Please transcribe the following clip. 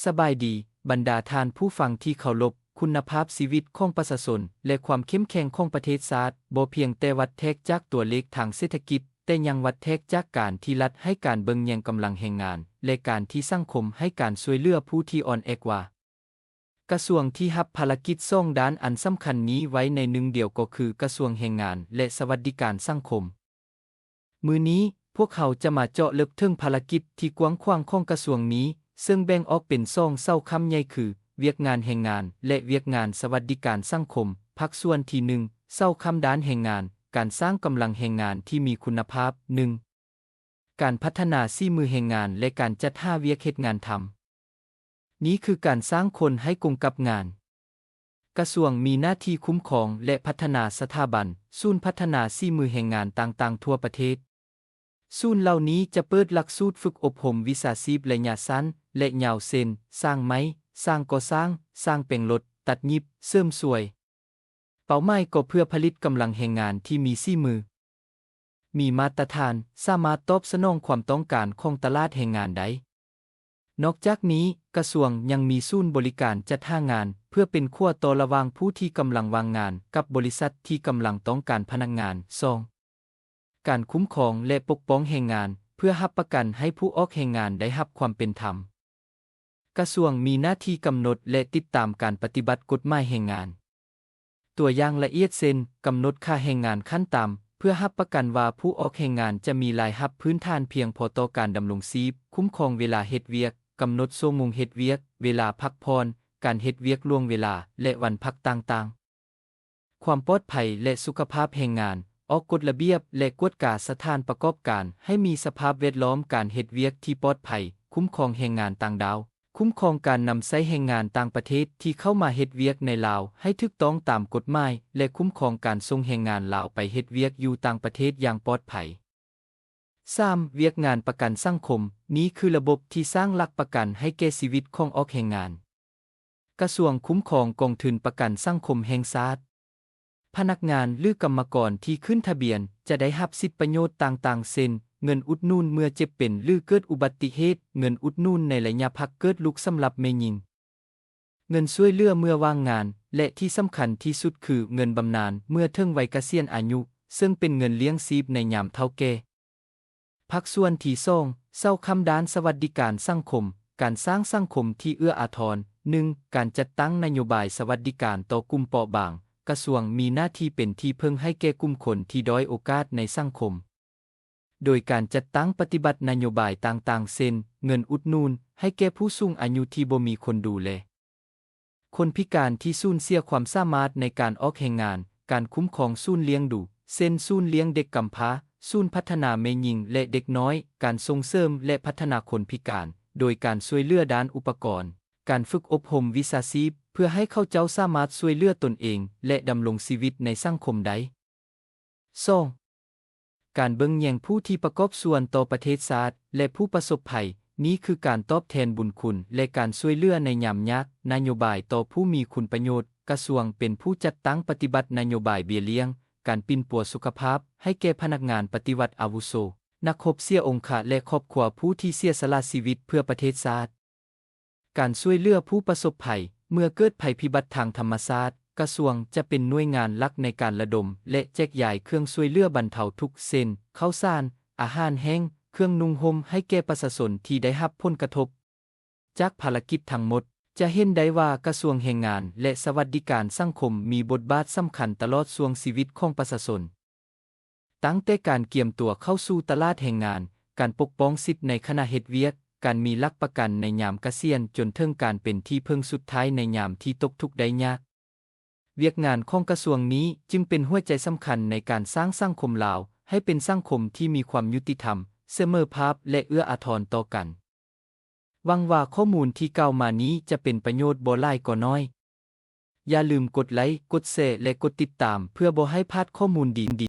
ສະບາຍດີ, ບັນດາທ່ານຜູ້ຟັງທີ່ເຄົາລົບ, ຄຸນນະພາບຊີວິດຂອງປະຊາຊົນ ແລະ ຄວາມເຂັ້ມແຂງຂອງປະເທດຊາດ ບໍ່ພຽງແຕ່ວັດແທກຈາກຕົວເລກທາງເສດຖະກິດ, ແຕ່ຍັງວັດແທກຈາກການທີ່ລັດໃຫ້ການເບິ່ງແຍງກຳລັງແຮງງານ ແລະ ການທີ່ສັງຄົມໃຫ້ການຊ່ວຍເຫຼືອຜູ້ທີ່ອ່ອນແອກວ່າ. ກະຊວງທີ່ຮັບພາລະກິດສອງດ້ານອັນສຳຄັນນີ້ໄວ້ໃນໜຶ່ງດຽວ ກໍຄືກະຊວງແຮງງານ ແລະ ສະຫວັດດີການສັງຄົມ. ມື້ນີ້ພວກເຮົາຈະມາເຈາະເລິກເຖິງພາລະກິດທີ່ກວ້າງຂວາງຂອງກະຊວງນີ້, ເຊິ່ງແບ່ງອອກເປັນສອງເສົາຄ້ຳໃຫຍ່ຄື ວຽກງານແຮງງານ ແລະ ວຽກງານສະຫວັດດີການສັງຄົມ. ພາກສ່ວນທີໜຶ່ງ, ເສົາຄ້ຳດ້ານແຮງງານ, ການສ້າງກຳລັງແຮງງານທີ່ມີຄຸນນະພາບ. ໜຶ່ງ, ການພັດທະນາສີມືແຮງງານ ແລະ ການຈັດຫາວຽກເຮັດງານທຳ. ນີ້ຄືການສ້າງຄົນໃຫ້ກົງກັບງານ. ກະຊວງມີໜ້າທີ່ຄຸ້ມຄອງ ແລະ ພັດທະນາສະຖາບັນ, ສູນພັດທະນາສີມືແຮງງານຕ່າງໆທົ່ວປະເທດ. ສູນເຫຼົ່ານີ້ຈະເປີດຫຼັກສູດຝຶກອົບຮົມວິຊາຊີບໄລຍະສັ້ນ ແລະ ຍາວ ເຊັ່ນ ຊ່າງໄມ້, ຊ່າງກໍ່ສ້າງ, ຊ່າງແປງລົດ, ຕັດຫຍິບ, ເສີມສວຍ. ເປົ້າໝາຍກໍເພື່ອຜະລິດກຳລັງແຮງງານທີ່ມີສີມື, ມີມາດຕະຖານ, ສາມາດຕອບສະໜອງຄວາມຕ້ອງການຂອງຕະຫຼາດແຮງງານໄດ້. ນອກຈາກນີ້, ກະຊວງຍັງມີສູນບໍລິການຈັດຫາງານ ເພື່ອເປັນຂົວຕໍ່ລະຫວ່າງຜູ້ທີ່ກຳລັງວ່າງງານກັບບໍລິສັດທີ່ກຳລັງຕ້ອງການພະນັກງານ. ສອງ, ການຄຸ້ມຄອງ ແລະ ປົກປ້ອງແຮງງານ ເພື່ອຮັບປະກັນໃຫ້ຜູ້ອອກແຮງງານໄດ້ຮັບຄວາມເປັນທຳ. ກະຊວງມີໜ້າທີ່ກຳນົດ ແລະ ຕິດຕາມການປະຕິບັດກົດໝາຍແຮງງານ. ຕົວຢ່າງລະອຽດເຊັ່ນ, ກຳນົດຄ່າແຮງງານຂັ້ນຕ່ຳ ເພື່ອຮັບປະກັນວ່າຜູ້ອອກແຮງງານຈະມີລາຍຮັບພື້ນຖານພຽງພໍຕໍ່ການດຳລົງຊີບ, ຄຸ້ມຄອງເວລາເຮັດວຽກ, ກຳນົດຊົ່ວໂມງເຮັດວຽກ, ເວລາພັກຜ່ອນ, ການເຮັດວຽກລ່ວງເວລາ ແລະ ວັນພັກຕ່າງໆ. ຄວາມປອດໄພ ແລະ ສຸຂະພາບແຮງງານ, ອອກກົດລະບຽບ ແລະ ກວດກາສະຖານປະກອບການໃຫ້ມີສະພາບແວດລ້ອມການເຮັດວຽກທີ່ປອດໄພ, ຄຸ້ມຄອງແຮງງານຕ່າງດ້າວ, ຄຸ້ມຄອງການນຳໃຊ້ແຮງງານຕ່າງປະເທດທີ່ເຂົ້າມາເຮັດວຽກໃນລາວໃຫ້ຖືກຕ້ອງຕາມກົດໝາຍ ແລະ ຄຸ້ມຄອງການສົ່ງແຮງງານລາວໄປເຮັດວຽກຢູ່ຕ່າງປະເທດຢ່າງປອດໄພ. ສາມ, ວຽກງານປະກັນສັງຄົມ, ນີ້ຄືລະບົບທີ່ສ້າງຫຼັກປະກັນໃຫ້ແກ່ຊີວິດຂອງອອກແຮງງານ. ກະຊວງຄຸ້ມຄອງກອງທຶນປະກັນສັງຄົມແຫ່ງຊາດ. ພະນັກງານ ຫຼື ກຳມະກອນທີ່ຂຶ້ນທະບຽນຈະໄດ້ຮັບສິດປະໂຫຍດຕ່າງໆ ເຊັ່ນ ເງິນອຸດໜູນເມື່ອເຈັບເປັນ ຫຼື ເກີດອຸບັດຕິເຫດ, ເງິນອຸດໜູນໃນໄລຍະພັກເກີດລູກສຳລັບແມ່ຍິງ, ເງິນຊ່ວຍເຫຼືອເມື່ອວ່າງງານ ແລະ ທີ່ສຳຄັນທີ່ສຸດຄືເງິນບຳນານເມື່ອເຖິງໄວກະສຽນອາຍຸ, ເຊິ່ງເປັນເງິນລ້ຽງຊີບໃນຍາມເຖົ້າແກ່. ພາກສ່ວນທີສອງ, ເສົາຄ້ຳດ້ານສະຫວັດດີການສັງຄົມ, ການສ້າງສັງຄົມທີ່ເອື້ອອາທອນ. ໜຶ່ງ, ການຈັດຕັ້ງນະໂຍບາຍສະຫວັດດີການຕໍ່ກຸ່ມເປາະບາງ. ກະຊວງມີໜ້າທີ່ເປັນທີ່ເພິ່ງໃຫ້ແກ່ກຸ່ມຄົນທີ່ດ້ອຍໂອກາດໃນສັງຄົມ, ໂດຍການຈັດຕັ້ງປະຕິບັດນະໂຍບາຍຕ່າງໆ ເຊັ່ນ ເງິນອຸດໜູນໃຫ້ແກ່ຜູ້ສູງອາຍຸທີ່ບໍ່ມີຄົນດູແລ, ຄົນພິການທີ່ສູນເສຍຄວາມສາມາດໃນການອອກແຮງງານ, ການຄຸ້ມຄອງສູນລ້ຽງດູ ເຊັ່ນ ສູນລ້ຽງເດັກກຳພ້າ, ສູນພັດທະນາແມ່ຍິງ ແລະ ເດັກນ້ອຍ, ການສົ່ງເສີມ ແລະ ພັດທະນາຄົນພິການ ໂດຍການຊ່ວຍເຫຼືອດ້ານອຸປະກອນ, ການຝຶກອົບຮົມວິຊາຊີບ ເພື່ອໃຫ້ເຂົາເຈົ້າສາມາດຊ່ວຍເຫຼືອຕົນເອງ ແລະ ດຳລົງຊີວິດໃນສັງຄົມໄດ້. ສອງ, ການເບິ່ງແຍງຜູ້ທີ່ປະກອບສ່ວນຕໍ່ປະເທດຊາດ ແລະ ຜູ້ປະສົບໄພ, ນີ້ຄືການຕອບແທນບຸນຄຸນ ແລະ ການຊ່ວຍເຫຼືອໃນຍາມຍາກ. ນະໂຍບາຍຕໍ່ຜູ້ມີຄຸນປະໂຫຍດ, ກະຊວງເປັນຜູ້ຈັດຕັ້ງປະຕິບັດນະໂຍບາຍເບ້ຍລ້ຽງ, ການປິ່ນປົວສຸຂະພາບໃຫ້ແກ່ພະນັກງານປະຕິວັດອາວຸໂສ, ນັກຮົບເສຍອົງຄະ ແລະ ຄອບຄົວຜູ້ທີ່ເສຍສະຫຼະຊີວິດເພື່ອປະເທດຊາດ. ການຊ່ວຍເຫຼືອຜູ້ປະສົບໄພ, ເມື່ອເກີດໄພພິບັດທາງທຳມະຊາດ, ກະຊວງຈະເປັນໜ່ວຍງານຫຼັກໃນການລະດົມ ແລະ ແຈກຢາຍເຄື່ອງຊ່ວຍເຫຼືອບັນເທົາທຸກ ເຊັ່ນ ເຂົ້າສານ, ອາຫານແຫ້ງ, ເຄື່ອງນຸ່ງຫົ່ມ ໃຫ້ແກ່ປະຊາຊົນທີ່ໄດ້ຮັບຜົນກະທົບຈາກພາລະກິດທັງໝົດ. ຈະເຫັນໄດ້ວ່າກະຊວງແຮງງານ ແລະ ສະຫວັດດີການສັງຄົມມີບົດບາດສຳຄັນຕະຫຼອດຊ່ວງຊີວິດຂອງປະຊາຊົນ. ຕັ້ງແຕ່ການກຽມຕົວເຂົ້າສູ່ຕະຫຼາດແຮງງານ, ການປົກປ້ອງສິດໃນຂະນະເຮັດວຽກ, ການມີຫຼັກປະກັນໃນຍາມກະສຽນ, ຈົນເຖິງການເປັນທີ່ເພິ່ງສຸດທ້າຍໃນຍາມທີ່ຕົກທຸກໄດ້ຍາກ. ວຽກງານຂອງກະຊວງນີ້ຈຶ່ງເປັນຫົວໃຈສຳຄັນໃນການສ້າງສັງຄົມລາວໃຫ້ເປັນສັງຄົມທີ່ມີຄວາມຍຸຕິທຳ, ສະເໝີພາບ ແລະ ເອື້ອອາທອນຕໍ່ກັນ. ຫວັງວ່າຂໍ້ມູນທີ່ກ່າວມານີ້ຈະເປັນປະໂຫຍດບໍ່ຫຼາຍກໍໜ້ອຍ. ຢ່າລືມກົດໄລ, ກົດແຊ ແລະ ກົດຕິດຕາມ ເພື່ອບໍ່ໃຫ້ພາດຂໍ້ມູນດີໆ.